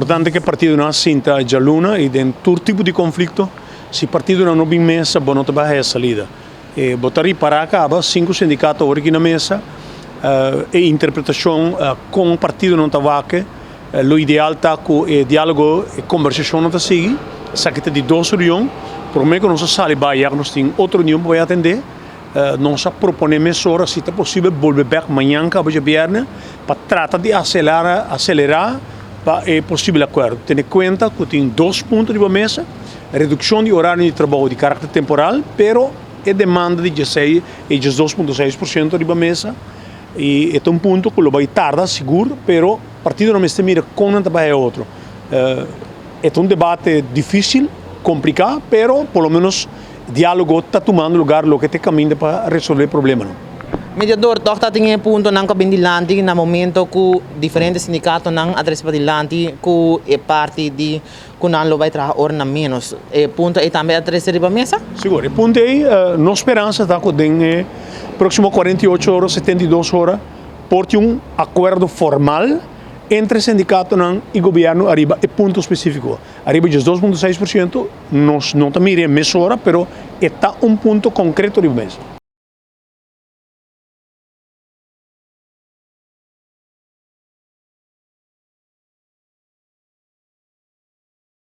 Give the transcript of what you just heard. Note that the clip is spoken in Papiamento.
Importante ku e partidonan a sinta djaluna i den tur tipo di konflikto, si partidonan no bin mesa bo no ta bai haya salida. E bo ta ripará kaba sinku sindikato awor aki na mesa, e interpretashon kon partidonan ta wak, lo ideal ta ku e diálogo, e kombersashonnan ta sigui. Esaki ta di dos reunion, promé ku nos a sali bai ya ku nos tin otro reunion pa bai atendé. Nos a proponé mesora si ta posibel bolbe bèk mañan kaba djabièrnè pa trata di aselerá pa e posibel akuerdo. Tene kuenta ku tin dos punto riba mesa, redukshon di orario di trabou di karakter temporal, pero e demanda di dieseis e 12.6% riba mesa i e ta un punto ku lo bai tarda sigur, pero partidonan mester mira kon nan ta bai haña otro. E ta un debate difísil, kompliká, pero por lo menos Diálogo ta tumando lugar loke ta e kaminda pa resolvé problemanan. Mediador, tòg ta tin e puntonan ku a bin dilanti na momento ku diferente sindikatonan a trese padilanti ku e parti di ku nan lo bai traha oranan ménos. E punto ei tambe a trese riba mesa? Sigur, e punto ei nos speransa ta ku den e próksimo 48 ora, 72 ora por tin un akuerdo formal entre sindikatonan i gobièrnu ariba e punto spesífiko. Ariba 12.6% nos no ta mira e mesora, pero e ta un punto konkreto riba mesa.